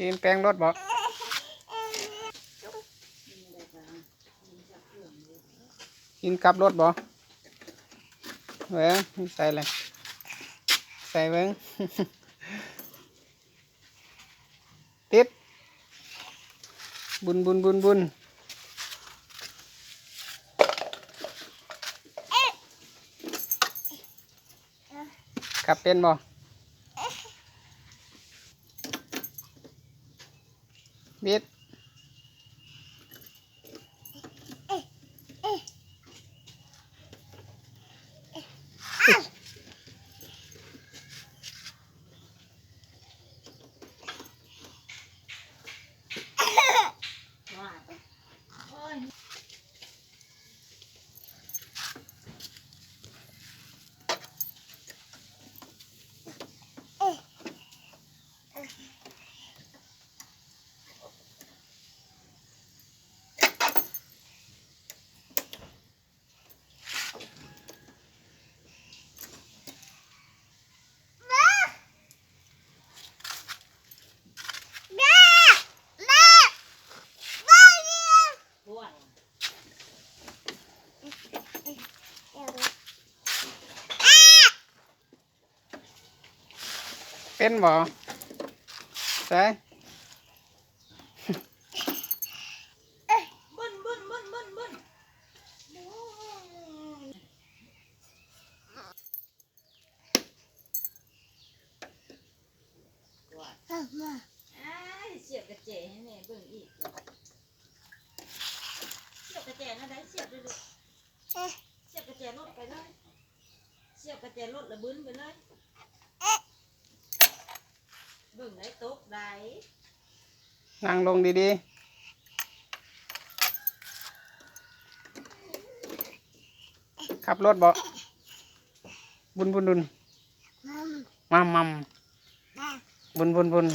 ຕີນແປ້ງລົດບໍ? ຕີນກັບລົດບໍ? ເບິ່ງ ໃສ່ເລີຍ ໃສ່ເບິ່ງ. ຕິດ ບຸນ ບຸນ ບຸນ ບຸນ. ຂັບເປັນບໍ່? ບິດ. ເປັນບໍ່? ໃສ່ ອ້າຍ ສຽບກະແຈໃຫ້ແມ່ເບິ່ງອີກ. ສຽບກະແຈແນວໃດ? ສຽບເລີຍລູກ ສຽບກະແຈລົດໄປເລີຍ ສຽບກະແຈລົດລະບຶນໄປເລີຍ. ເບິ່ງໄດ້ຕົກໄດ້. ນັ່ງລົງດີໆ. ຂັບລົດບໍ? ບຸນບຸນບຸນ ມັມມັມ ບຸນບຸນບຸນ.